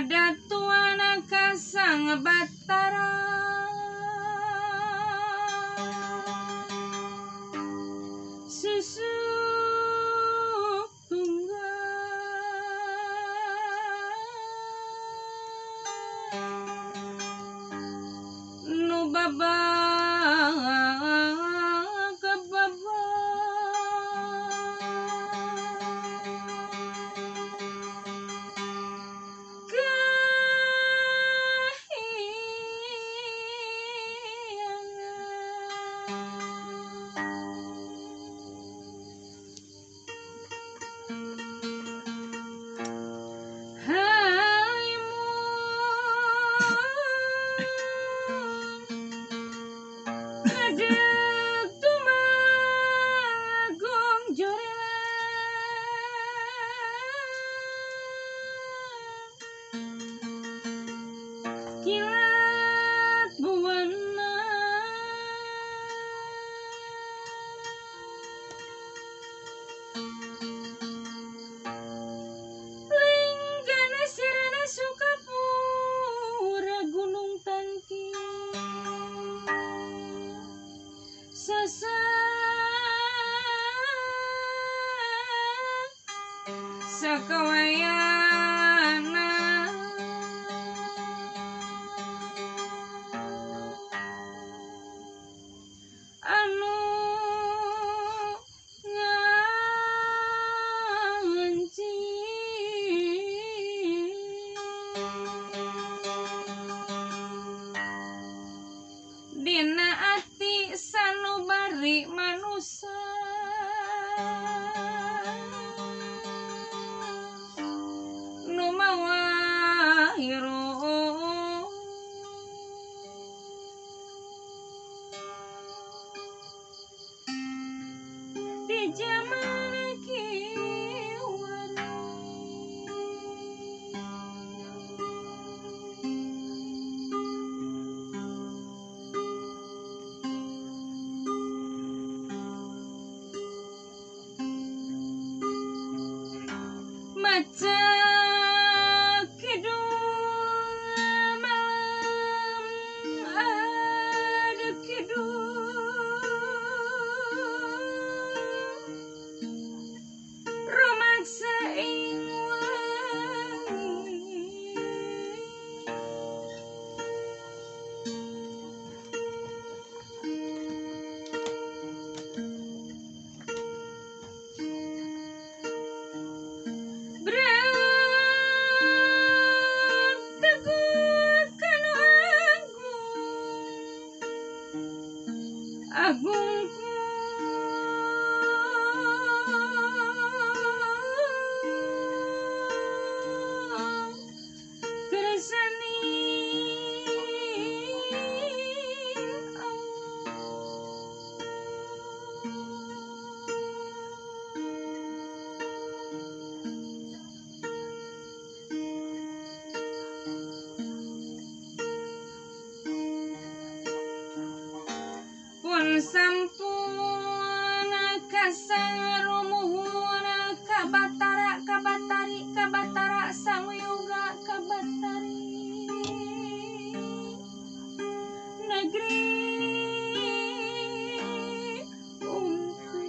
Kadatuan ka Sang Batara Susu tunggal nu baba kababa Kilat buwana Linggana sirana Sukapura Gunung Tangki Sasa sakawayana anu nganci dina ati sanubari manusa nu mawa hirup di jaman kiwari maca kidul malam ada kidul rumaksa ing wangi agungku kersani pun sampun kasarumuhun kabatara kabatari kabatara sangyoga kabatari negeri Umpi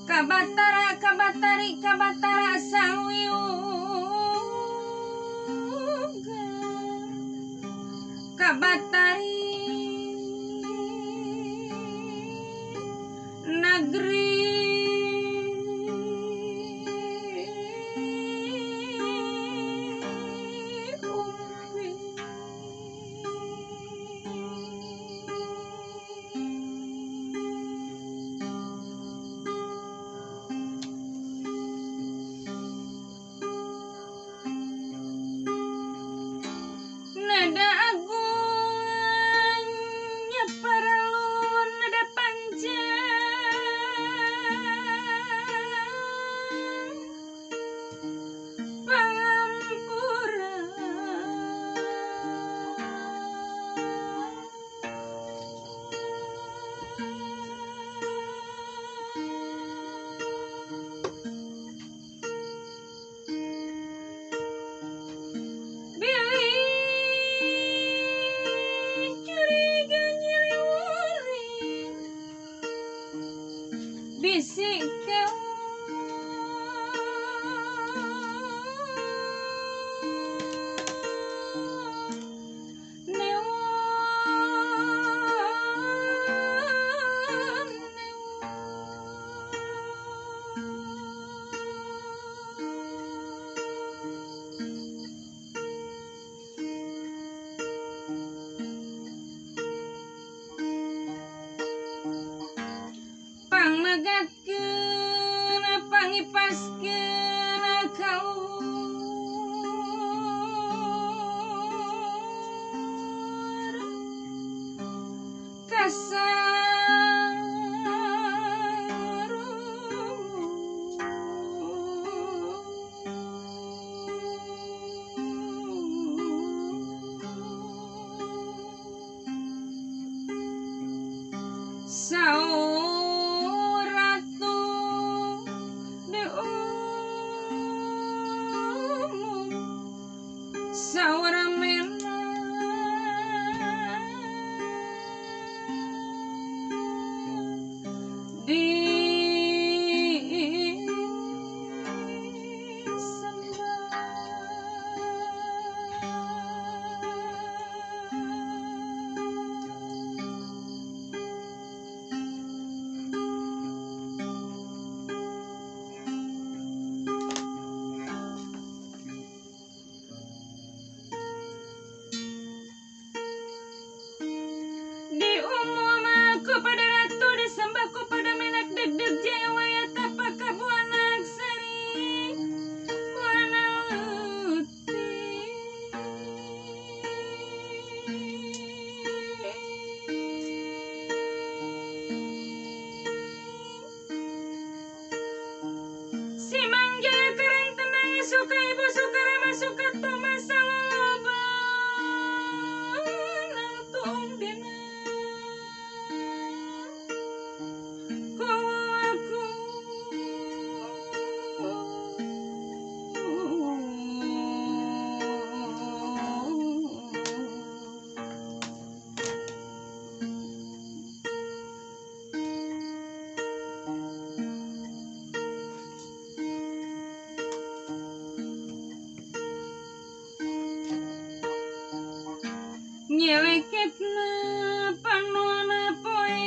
kabatara kabatari kabatara sangyoga kabatari negeri Umpi. Nada agung Nyeleketna panona poe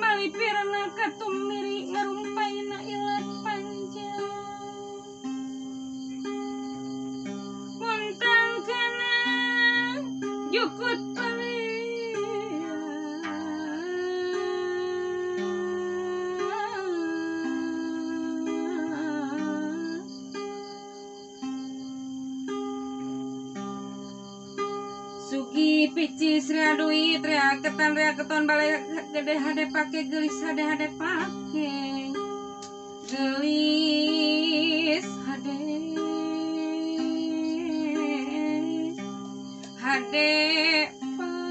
malipirna katumiri ngarumpaina ilat panjang muntang kana jukut Sugi picis rea duit rea ketan rea keton balai gede hade pake gelis hade hade pake gelis hade hade pake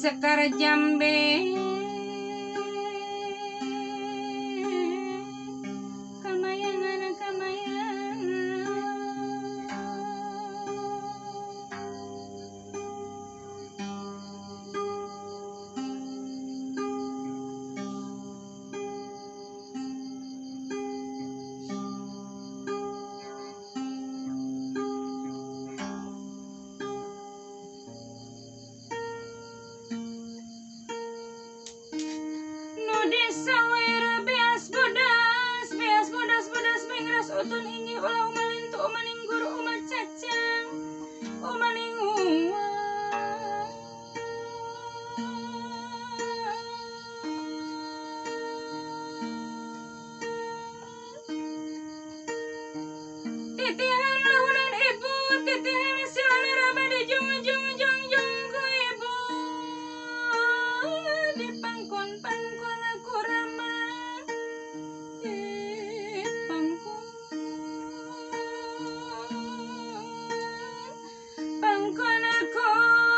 Sekar jambe kamayangan kamayangan utun ingi ulah umalintu umaninggur umacacang umaninguang titihan lahunan ibu titihan silana raba di jung jung jung jung ku ibu di pangkon pangkon aku rama di pangkon pangkon aku rama.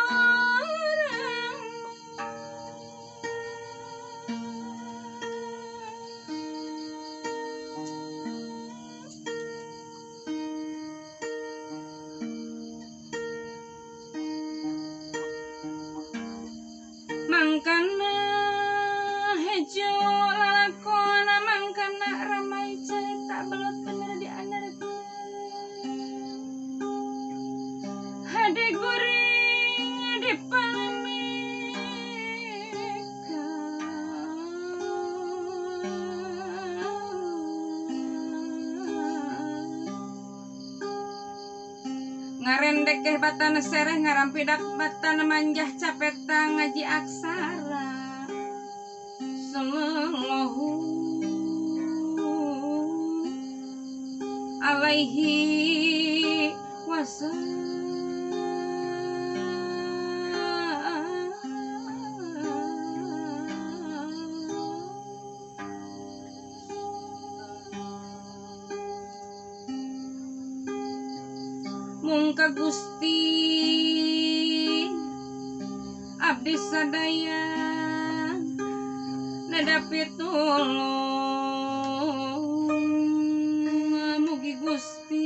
Mangkana hejo lalakona mangkana ramai cerita belut bener di anarkeun hade guring di palemeka ngarendek batana sereh ngarampidak batana manjah capetang ngaji aksara sallallahu alaihi wasallam. Nyuhun ka Gusti abdi sadaya nada pitulung mugi Gusti.